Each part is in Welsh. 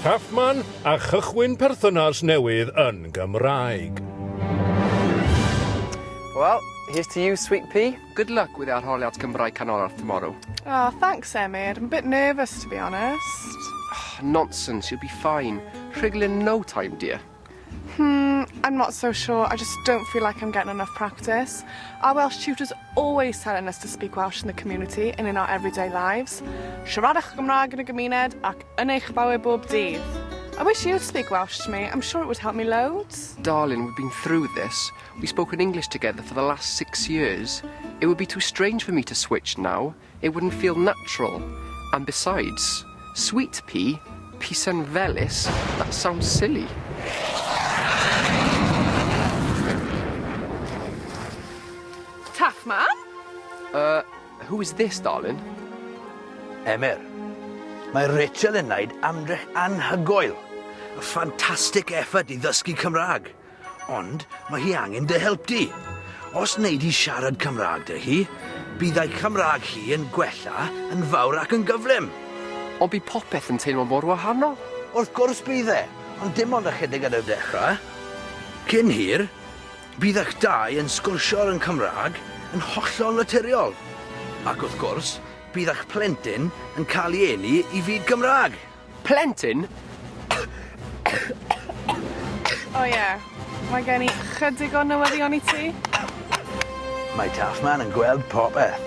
Taffman a chychwyn perthynas newydd yn Gymraeg. Well, here's to you, sweet pea. Good luck with arholiad Cymraeg Canolbarth tomorrow. Oh, thanks, Emyr. I'm a bit nervous, to be honest. Nonsense, you'll be fine. Rhugl in no time, dear. Hmm, I'm not so sure. I just don't feel like I'm getting enough practice. Our Welsh tutor's always telling us to speak Welsh in the community and in our everyday lives. Siaradwch Gymraeg yn y gymuned ac yn eich bywyd bob dydd. I wish you'd speak Welsh to me. I'm sure it would help me loads. Darling, we've been through this. We've spoken English together for the last six years. It would be too strange for me to switch now. It wouldn't feel natural. And besides, sweet pea, pisan felys, that sounds silly. Taff man? Uh, who is this, darling? Emyr, mae Rachel yn wneud amdrech anhygoel. A fantastic effort i ddysgu Cymraeg. Ond mae hi angen dy help di. Os wnei di siarad Cymraeg 'da hi, bydd ei Chymraeg hi yn gwella yn fawr ac yn gyflym. Ond bydd popeth yn teimlo mor wahanol. Wrth gwrs bydd e, ond dim ond ychydig ar y dechrau. Cyn hir, bydd eich dau yn sgwrsio yn Cymraeg yn hollol naturiol. Ac wrth gwrs, bydd eich plentyn yn cael ei eni i fyd Gymraeg. Plentyn? O ie, mae gen i chydig o newyddion i ti. Mae Taffman yn gweld popeth.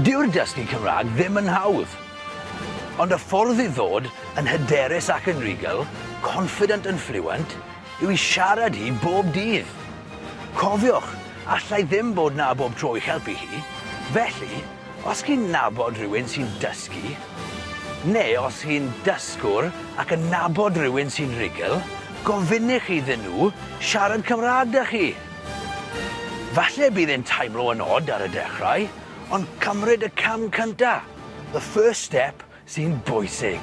Dyw'r dysgu Cymraeg ddim yn hawdd. Ond y ffordd i ddod yn hyderus ac yn rugl, confident and fluent, yw i siarad hi bob dydd. Cofiwch, alla i ddim bod 'na bob tro i'ch helpu chi, felly Os chi'n nabod rhywun sy'n dysgu, neu os chi'n dysgwr ac yn nabod rhywun sy'n rhugl, gofynnwch iddyn nhw siarad Cymraeg 'da chi. Falle bydd e'n teimlo yn od ar y dechrau, ond cymryd y cam cynta, the first step, sy'n bwysig.